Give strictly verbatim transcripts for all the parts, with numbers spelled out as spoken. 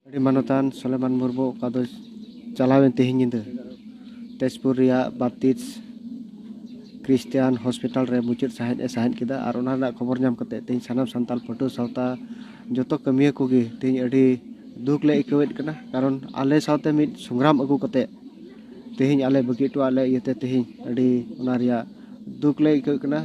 ᱟᱹᱰᱤ ᱢᱟᱱᱚᱛᱟᱱ ᱥᱚᱞᱮᱢᱟᱱ ᱢᱩᱨᱢᱩ, ᱚᱠᱟ ᱫᱚ ᱪᱟᱞᱟᱣᱮᱱ ᱛᱮᱦᱮᱧ ᱧᱤᱫᱟᱹ ᱛᱮᱡᱽᱯᱩᱨ ᱨᱮᱭᱟᱜ ᱵᱟᱯᱛᱤᱥ ᱠᱷᱨᱤᱥᱴᱤᱭᱟᱱ ᱦᱚᱥᱯᱤᱴᱟᱞ ᱨᱮ ᱢᱩᱪᱟᱹᱫ ᱥᱟᱸᱦᱮᱫ ᱮ ᱥᱟᱸᱦᱮᱫ ᱠᱮᱫᱟ, ᱟᱨ ᱚᱱᱟ ᱨᱮᱱᱟᱜ ᱠᱷᱚᱵᱚᱨ ᱧᱟᱢ ᱠᱟᱛᱮ ᱛᱮᱦᱮᱧ ᱥᱟᱱᱟᱢ ᱥᱟᱱᱛᱟᱲ ᱯᱟᱹᱴᱷᱩᱣᱟᱹ ᱥᱟᱶᱛᱟ ᱡᱚᱛᱚ ᱠᱟᱹᱢᱤᱭᱟᱹ ᱠᱚᱜᱮ ᱛᱮᱦᱮᱧ ᱟᱹᱰᱤ ᱫᱩᱠ ᱞᱮ ᱟᱹᱭᱠᱟᱹᱣᱮᱫ ᱠᱟᱱᱟ᱾ ᱠᱟᱨᱚᱱ ᱟᱞᱮ ᱥᱟᱶᱛᱮ ᱢᱤᱫ ᱥᱚᱝᱜᱨᱟᱢ ᱟᱹᱜᱩ ᱠᱟᱛᱮ ᱛᱮᱦᱮᱧ ᱟᱞᱮ ᱵᱟᱹᱜᱤ ᱦᱚᱴᱚᱣᱟᱜ ᱞᱮ ᱤᱭᱟᱹᱛᱮ ᱛᱮᱦᱮᱧ ᱟᱹᱰᱤ ᱚᱱᱟ ᱨᱮᱭᱟᱜ ᱫᱩᱠ ᱞᱮ ᱟᱹᱭᱠᱟᱹᱣᱮᱫ ᱠᱟᱱᱟ᱾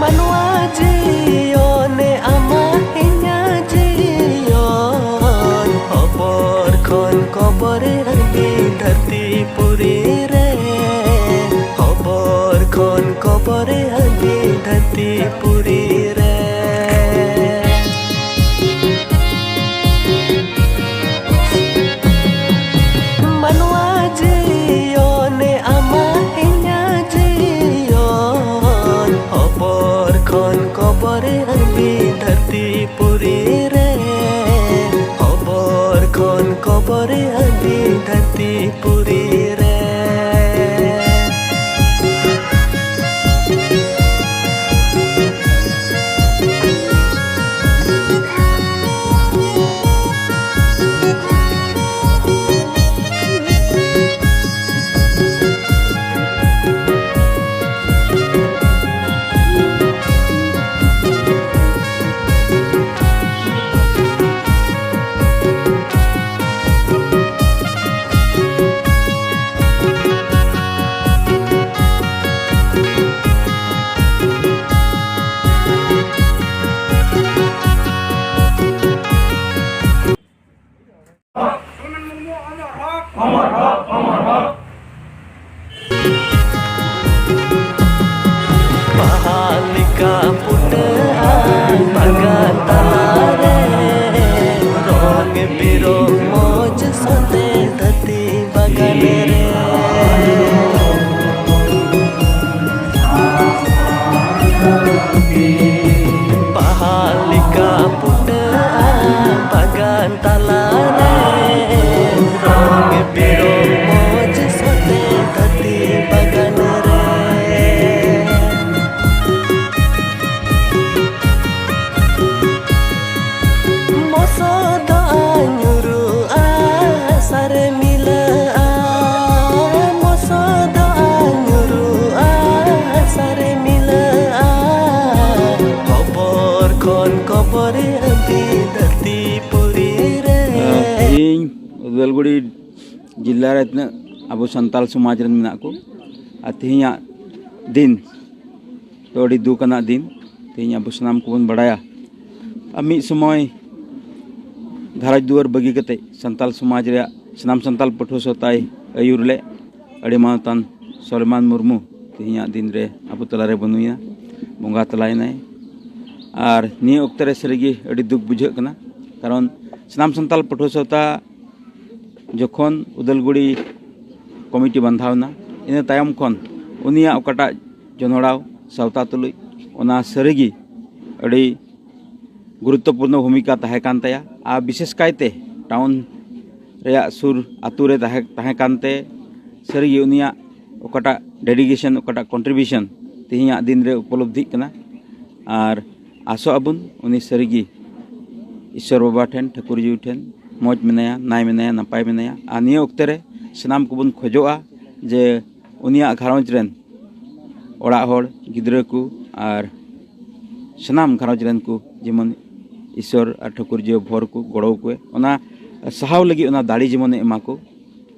ᱢᱟᱱᱣᱟ ᱡᱤᱭᱚᱱᱮ ᱟᱢᱟᱜ ᱤᱧᱟᱹᱜ ᱡᱤᱭᱚᱱ, ᱦᱚᱵᱚᱨ ᱠᱷᱚᱱ ᱠᱚᱵᱚᱨ ᱦᱟᱹᱵᱤᱡ ᱫᱷᱟᱹᱨᱛᱤ ᱯᱩᱨᱤ ᱨᱮ, ᱦᱚᱵᱚᱨ ᱠᱷᱚᱱ ᱠᱚᱵᱚᱨ ᱦᱟᱹᱵᱤᱡ ᱫᱷᱟᱹᱨᱛᱤ ᱯᱩᱨᱤ ᱨᱮ᱾ ᱢᱟᱱᱣᱟ ᱡᱤᱭᱚᱱᱮ ᱟᱢᱟᱜ ᱤᱧᱟᱹᱜ ᱡᱤᱭᱚᱱ, ᱦᱚᱵᱚᱨ ᱠᱷᱚᱱ ᱠᱚᱵᱚᱨ ᱦᱟᱹᱵᱤᱡ ᱫᱷᱟᱹᱨᱛᱤ ᱯᱩᱨᱤ ᱨᱮ, ᱦᱚᱵᱚᱨ ᱠᱷᱚᱱ ᱠᱚᱵᱚᱨ ᱦᱟᱹᱵᱤᱡ ᱫᱷᱟᱹᱨᱛᱤ ᱯᱩᱨᱤ ᱨᱮ᱾ ᱵᱟᱦᱟ ᱞᱮᱠᱟ ᱯᱷᱩᱴᱟᱹᱜᱼᱟ ᱵᱟᱜᱟᱱ ᱛᱟᱞᱟᱨᱮ, ᱨᱚᱝ ᱵᱤᱨᱚᱝ ᱢᱚᱡᱽ ᱥᱟᱛᱮ ᱫᱷᱟᱹᱨᱛᱤ ᱵᱟᱜᱟᱱ ᱨᱮ᱾ ᱵᱟᱦᱟ ᱞᱮᱠᱟ ᱯᱷᱩᱴᱟᱹᱜᱼᱟ ᱵᱟᱜᱟᱱ ᱛᱟᱞᱟᱨᱮ, ᱨᱚᱝ ᱵᱤᱨᱚᱝ ᱢᱚᱡᱽ ᱥᱟᱛᱮ ᱫᱷᱟᱹᱨᱛᱤ ᱵᱟᱜᱟᱱ ᱨᱮ᱾ ᱢᱚᱥᱚᱫᱚᱜᱼᱟ, ᱧᱩᱨᱩᱜᱼᱟ, ᱦᱟᱥᱟᱨᱮ ᱢᱤᱞᱟᱹᱜᱼᱟ᱾ ᱢᱚᱥᱚᱫᱚᱜᱼᱟ, ᱧᱩᱨᱩᱜᱼᱟ, ᱦᱟᱥᱟᱨᱮ ᱢᱤᱞᱟᱹᱜᱼᱟ᱾ ᱠᱚᱵᱚᱨ ᱠᱷᱚᱱ ᱠᱚᱵᱚᱨᱮ ᱟᱹᱰᱤ ᱫᱷᱟᱹᱨᱛᱤ ᱯᱩᱨᱤ ᱨᱮ᱾ ᱛᱮᱦᱮᱧ ᱩᱫᱟᱞᱜᱩᱲᱤ ᱡᱤᱞᱟ ᱨᱮ ᱛᱤᱱᱟᱹᱜ ᱟᱵᱚ ᱥᱟᱱᱛᱟᱞ ᱥᱚᱢᱟᱡᱽ ᱨᱮᱱ ᱢᱮᱱᱟᱜ ᱠᱚ, ᱟᱨ ᱛᱮᱦᱮᱧᱟᱜ ᱫᱤᱱ ᱫᱚ ᱟᱹᱰᱤ ᱫᱩᱠ ᱟᱱᱟᱜ ᱫᱤᱱ᱾ ᱛᱮᱦᱮᱧ ᱟᱵᱚ ᱥᱟᱱᱟᱢ ᱠᱚᱵᱚᱱ ᱵᱟᱲᱟᱭᱟ, ᱟᱨ ᱢᱤᱫ ᱥᱚᱢᱚᱭ ᱜᱷᱟᱨᱚᱸᱡᱽ ᱫᱩᱣᱟᱹᱨ ᱵᱟᱹᱜᱤ ᱠᱟᱛᱮ ᱥᱟᱱᱛᱟᱞ ᱥᱚᱢᱟᱡᱽ ᱨᱮᱭᱟᱜ ᱥᱟᱱᱟᱢ ᱥᱟᱱᱛᱟᱞ ᱯᱟᱹᱴᱷᱩᱣᱟᱹ ᱥᱟᱶᱛᱟᱭ ᱟᱹᱭᱩᱨ ᱞᱮᱫ ᱟᱹᱰᱤ ᱢᱟᱱᱚᱛᱟᱱ ᱥᱚᱞᱮᱢᱟᱱ ᱢᱩᱨᱢᱩ ᱛᱮᱦᱮᱧᱟᱜ ᱫᱤᱱ ᱨᱮ ᱟᱵᱚ ᱛᱟᱞᱟᱨᱮ ᱵᱟᱹᱱᱩᱭᱟ, ᱵᱚᱸᱜᱟ ᱛᱟᱞᱟᱭᱮᱱᱟᱭ᱾ ᱟᱨ ᱱᱤᱭᱟᱹ ᱚᱠᱛᱮ ᱨᱮ ᱥᱟᱹᱨᱤᱜᱮ ᱟᱹᱰᱤ ᱫᱩᱠ ᱵᱩᱡᱷᱟᱹᱜ ᱠᱟᱱᱟ, ᱠᱟᱨᱚᱱ ᱥᱟᱱᱟᱢ ᱥᱟᱱᱛᱟᱞ ᱯᱟᱹᱴᱷᱩᱣᱟᱹ ᱥᱟᱶᱛᱟ ᱡᱚᱠᱷᱚᱱ ᱩᱫᱟᱞᱜᱩᱲᱤ ᱠᱚᱢᱤᱴᱤ ᱵᱟᱸᱫᱷᱟᱣ ᱮᱱᱟ, ᱤᱱᱟᱹ ᱛᱟᱭᱚᱢ ᱠᱷᱚᱱ ᱩᱱᱤᱭᱟᱜ ᱚᱠᱟᱴᱟᱜ ᱡᱚᱱᱚᱲᱟᱣ ᱥᱟᱶᱛᱟ ᱛᱩᱞᱩᱡ, ᱚᱱᱟ ᱥᱟᱹᱨᱤᱜᱮ ᱟᱹᱰᱤ ᱜᱩᱨᱩᱛᱛᱚᱯᱩᱨᱱᱚ ᱵᱷᱩᱢᱤᱠᱟ ᱛᱟᱦᱮᱸ ᱠᱟᱱ ᱛᱟᱭᱟ᱾ ᱟᱨ ᱵᱤᱥᱮᱥ ᱠᱟᱭᱛᱮ ᱴᱟᱣᱩᱱ ᱨᱮᱭᱟᱜ ᱥᱩᱨ ᱟᱛᱳ ᱨᱮ ᱛᱟᱦᱮᱸ, ᱛᱟᱦᱮᱸ ᱠᱟᱱᱛᱮ ᱥᱟᱹᱨᱤᱜᱮ ᱩᱱᱤᱭᱟᱜ ᱚᱠᱟᱴᱟᱜ dedication, ᱚᱠᱟᱴᱟᱜ contribution ᱛᱮᱦᱮᱧᱟᱜ ᱫᱤᱱ ᱨᱮ ᱩᱯᱚᱞᱚᱵᱽᱫᱷᱤᱜ ᱠᱟᱱᱟ᱾ ᱟᱨ ᱟᱥᱚᱜ ᱟᱵᱚᱱ ᱩᱱᱤ ᱥᱟᱹᱨᱤᱜᱮ ᱤᱥᱥᱚᱨ ᱵᱟᱵᱟ ᱴᱷᱮᱱ, ᱴᱷᱟᱹᱠᱩᱨ ᱡᱤᱣᱤ ᱴᱷᱮᱱ ᱢᱚᱡᱽ ᱢᱮᱱᱟᱭᱟ, ᱱᱟᱭ ᱢᱮᱱᱟᱭᱟ, ᱱᱟᱯᱟᱭ ᱢᱮᱱᱟᱭᱟ᱾ ᱟᱨ ᱱᱤᱭᱟᱹ ᱚᱠᱛᱮ ᱨᱮ ᱥᱟᱱᱟᱢ ᱠᱚᱵᱚᱱ ᱠᱷᱚᱡᱚᱜᱼᱟ ᱡᱮ ᱩᱱᱤᱭᱟᱜ ᱜᱷᱟᱨᱚᱸᱡᱽ ᱨᱮᱱ ᱚᱲᱟᱜ ᱦᱚᱲ, ᱜᱤᱫᱽᱨᱟᱹ ᱠᱚ ᱟᱨ ᱥᱟᱱᱟᱢ ᱜᱷᱟᱨᱚᱸᱡᱽ ᱨᱮᱱ ᱠᱚ ᱡᱮᱢᱚᱱ ᱤᱥᱥᱚᱨ ᱟᱨ ᱴᱷᱟᱹᱠᱩᱨ ᱡᱤᱣᱤ ᱵᱷᱚᱨ ᱠᱚ, ᱜᱚᱲᱚ ᱠᱚ, ᱚᱱᱟ ᱥᱟᱦᱟᱣ ᱞᱟᱹᱜᱤᱫ ᱚᱱᱟ ᱫᱟᱲᱮ ᱡᱮᱢᱚᱱᱮ ᱮᱢᱟ ᱠᱚ,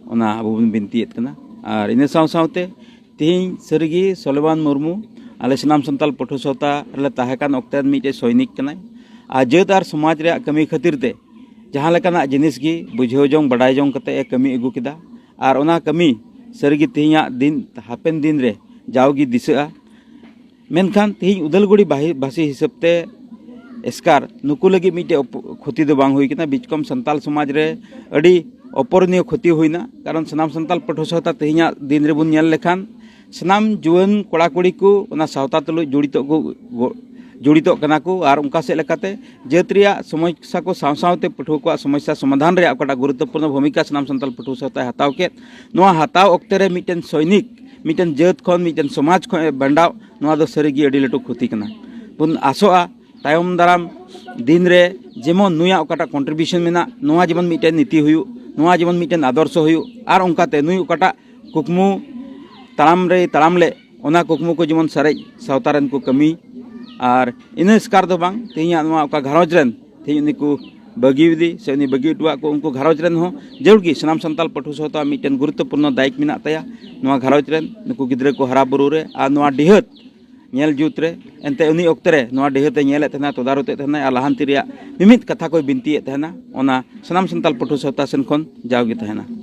ᱚᱱᱟ ᱟᱵᱚ ᱵᱚᱱ ᱵᱤᱱᱛᱤᱭᱮᱫ ᱠᱟᱱᱟ᱾ ᱟᱨ ᱤᱱᱟᱹ ᱥᱟᱶ ᱥᱟᱶᱛᱮ ᱛᱮᱦᱮᱧ ᱥᱟᱹᱨᱤᱜᱮ ᱥᱚᱞᱮᱢᱟᱱ ᱢᱩᱨᱢᱩ ᱟᱞᱮ ᱥᱟᱱᱟᱢ ᱥᱟᱱᱛᱟᱞ ᱯᱟᱹᱴᱷᱩᱣᱟᱹ ᱥᱟᱶᱛᱟ ᱨᱮᱞᱮ ᱛᱟᱦᱮᱸ ᱠᱟᱱ ᱚᱠᱛᱮ ᱨᱮᱱ ᱢᱤᱫᱴᱮᱡ ᱥᱚᱭᱱᱤᱠ ᱠᱟᱱᱟᱭ᱾ ᱟᱨ ᱡᱟᱹᱛ ᱟᱨ ᱥᱚᱢᱟᱡᱽ ᱨᱮᱭᱟᱜ ᱠᱟᱹᱢᱤ ᱠᱷᱟᱹᱛᱤᱨ ᱛᱮ ᱡᱟᱦᱟᱸ ᱞᱮᱠᱟᱱᱟᱜ ᱡᱤᱱᱤᱥ ᱜᱮ ᱵᱩᱡᱷᱟᱹᱣ ᱡᱚᱝ, ᱵᱟᱰᱟᱭ ᱡᱚᱝ ᱠᱟᱛᱮ ᱮ ᱠᱟᱹᱢᱤ ᱟᱹᱜᱩ ᱠᱮᱫᱟ᱾ ᱟᱨ ᱚᱱᱟ ᱠᱟᱹᱢᱤ ᱥᱟᱹᱨᱤᱜᱮ ᱛᱮᱦᱮᱧᱟᱜ ᱫᱤᱱ, ᱦᱟᱯᱮᱱ ᱫᱤᱱ ᱨᱮ ᱡᱟᱣᱜᱮ ᱫᱤᱥᱟᱹᱜᱼᱟ᱾ ᱢᱮᱱᱠᱷᱟᱱ ᱛᱮᱦᱮᱧ ᱩᱫᱟᱞᱜᱩᱲᱤ ᱵᱟᱦᱤ-, ᱵᱟᱥᱤ ᱦᱤᱥᱟᱹᱵ ᱛᱮ ᱮᱥᱠᱟᱨ ᱱᱩᱠᱩ ᱞᱟᱹᱜᱤᱫ ᱢᱤᱫᱴᱮᱡ ᱚᱯ-, ᱠᱷᱚᱛᱤ ᱫᱚ ᱵᱟᱝ ᱦᱩᱭ ᱠᱟᱱᱟ᱾ ᱵᱤᱪᱠᱚᱢ ᱥᱟᱱᱛᱟᱞ ᱥᱚᱢᱟᱡᱽ ᱨᱮ ᱟᱹᱰᱤ ᱚᱯᱚᱨᱚᱱᱤᱭᱚ ᱠᱷᱚᱛᱤ ᱦᱩᱭᱱᱟ᱾ ᱠᱟᱨᱚᱱ ᱥᱟᱱᱟᱢ ᱥᱟᱱᱛᱟᱞ ᱯᱟᱹᱴᱷᱩᱣᱟᱹ ᱥᱟᱶᱛᱟ ᱛᱮᱦᱮᱧᱟᱜ ᱫᱤᱱ ᱨᱮᱵᱚᱱ ᱧᱮᱞ ᱞᱮᱠᱷᱟᱱ, ᱥᱟᱱᱟᱢ ᱡᱩᱣᱟᱹᱱ ᱠᱚᱲᱟ ᱠᱩᱲᱤ ᱠᱚ ᱚᱱᱟ ᱥᱟᱶᱛᱟ ᱛᱩᱞᱩᱡ ᱡᱚᱲᱤᱛᱚᱜ ᱠᱚ, ᱜᱚ-, ᱡᱚᱲᱤᱛᱚᱜ ᱠᱟᱱᱟ ᱠᱚ᱾ ᱟᱨ ᱚᱱᱠᱟ ᱥᱮᱫ ᱞᱮᱠᱟᱛᱮ ᱡᱟᱹᱛ ᱨᱮᱭᱟᱜ ᱥᱚᱢᱚᱥᱥᱟ ᱠᱚ ᱥᱟᱶ ᱥᱟᱶᱛᱮ ᱯᱟᱹᱴᱷᱩᱣᱟᱹ ᱠᱚᱣᱟᱜ ᱥᱚᱢᱚᱥᱥᱟ ᱥᱚᱢᱟᱫᱷᱟᱱ ᱨᱮᱭᱟᱜ ᱚᱠᱟᱴᱟᱜ ᱜᱩᱨᱩᱛᱛᱚᱯᱩᱨᱱᱚ ᱵᱷᱩᱢᱤᱠᱟ ᱥᱟᱱᱟᱢ ᱥᱟᱱᱛᱟᱞ ᱯᱟᱹᱴᱷᱩᱣᱟᱹ ᱥᱟᱶᱛᱟᱭ ᱦᱟᱛᱟᱣ ᱠᱮᱫ, ᱱᱚᱣᱟ ᱦᱟᱛᱟᱣ ᱚᱠᱛᱮ ᱨᱮ ᱢᱤᱫᱴᱮᱱ ᱥᱚᱭᱱᱤᱠ, ᱢᱤᱫᱴᱮᱱ ᱡᱟᱹᱛ ᱠᱷᱚᱱ ᱢᱤᱫᱴᱮᱱ ᱥᱚᱢᱟᱡᱽ ᱠᱷᱚᱱ ᱮ ᱵᱟᱱᱰᱟᱣ, ᱱᱚᱣᱟ ᱫᱚ ᱥᱟᱹᱨᱤᱜᱮ ᱟᱹᱰᱤ ᱞᱟᱹᱴᱩ ᱠᱷᱚᱛᱤ ᱠᱟᱱᱟ᱾ ᱵᱚᱱ ᱟᱥᱚᱜᱼᱟ ᱛᱟᱭᱚᱢ ᱫᱟᱨᱟᱢ ᱫᱤᱱ ᱨᱮ ᱡᱮᱢᱚᱱ ᱱᱩᱭᱟᱜ ᱚᱠᱟᱴᱟᱜ contribution ᱢᱮᱱᱟᱜ, ᱱᱚᱣᱟ ᱡᱮᱢᱚᱱ ᱢᱤᱫᱴᱮᱱ ᱱᱤᱛᱤ ᱦᱩᱭᱩᱜ, ᱱᱚᱣᱟ ᱡᱮᱢᱚᱱ ᱢᱤᱫᱴᱮᱱ ᱟᱫᱚᱨᱥᱚ ᱦᱩᱭᱩᱜ, ᱟᱨ ᱚᱱᱠᱟᱛᱮ ᱱᱩᱭ ᱚᱠᱟᱴᱟᱜ ᱠᱩᱠᱢᱩ ᱛᱟᱲᱟᱢ ᱨᱮᱭ ᱛᱟᱲᱟᱢ ᱞᱮᱫ, ᱚᱱᱟ ᱠᱩᱠᱢᱩ ᱠᱚ ᱡᱮᱢᱚᱱ ᱥᱟᱨᱮᱡ ᱥᱟᱶᱛᱟ ᱨᱮᱱ ᱠᱚ ᱠᱟᱹᱢᱤ᱾ ᱟᱨ ᱤᱱᱟᱹ ᱮᱥᱠᱟᱨ ᱫᱚ ᱵᱟᱝ, ᱛᱮᱦᱮᱧᱟᱜ ᱱᱚᱣᱟ ᱚᱠᱟ ᱜᱷᱟᱨᱚᱸᱡᱽ ᱨᱮᱱ ᱛᱮᱦᱮᱧ ᱩᱱᱤ ᱠᱚ ᱵᱟᱹᱜᱤ ᱤᱫᱤ ᱥᱮ ᱩᱱᱤ ᱵᱟᱹᱜᱤ ᱦᱚᱴᱚᱣᱟᱜ ᱠᱚ, ᱩᱱᱠᱩ ᱜᱷᱟᱨᱚᱸᱡᱽ ᱨᱮᱱ ᱦᱚᱸ ᱡᱟᱹᱨᱩᱲ ᱜᱮ ᱥᱟᱱᱟᱢ ᱥᱟᱱᱛᱟᱞ ᱯᱟᱹᱴᱷᱩᱣᱟᱹ ᱥᱟᱶᱛᱟ ᱢᱤᱫᱴᱮᱱ ᱜᱩᱨᱩᱛᱛᱚᱯᱩᱨᱱᱚ ᱫᱟᱭᱤᱛ ᱢᱮᱱᱟᱜ ᱛᱟᱭᱟ ᱱᱚᱣᱟ ᱜᱷᱟᱨᱚᱸᱡᱽ ᱨᱮᱱ ᱱᱩᱠᱩ ᱜᱤᱫᱽᱨᱟᱹ ᱠᱚ ᱦᱟᱨᱟ ᱵᱩᱨᱩ ᱨᱮ᱾ ᱟᱨ ᱱᱚᱣᱟ ᱰᱤᱦᱟᱹᱛ ᱧᱮᱞ ᱡᱩᱛ ᱨᱮ ᱮᱱᱛᱮ ᱩᱱᱤ ᱚᱠᱛᱮ ᱨᱮ ᱱᱚᱣᱟ ᱰᱤᱦᱟᱹᱛ ᱮ ᱧᱮᱞᱮᱫ ᱛᱟᱦᱮᱱᱟ, ᱛᱚᱫᱟᱨᱚᱛ ᱮᱫ ᱛᱟᱦᱮᱱᱟᱭ ᱟᱨ ᱞᱟᱦᱟᱱᱛᱤ ᱨᱮᱭᱟᱜ ᱢᱤᱢᱤᱫ ᱠᱟᱛᱷᱟ ᱠᱚᱭ ᱵᱤᱱᱛᱤᱭᱮᱫ ᱛᱟᱦᱮᱱᱟ᱾ ᱚᱱᱟ ᱥᱟᱱᱟᱢ ᱥᱟᱱᱛᱟᱞ ᱯᱟᱹᱴᱷᱩᱣᱟᱹ ᱥᱟᱶᱛᱟ ᱥᱮᱱ ᱠᱷᱚᱱ ᱡᱟᱣᱜᱮ ᱛᱟᱦᱮᱱᱟ᱾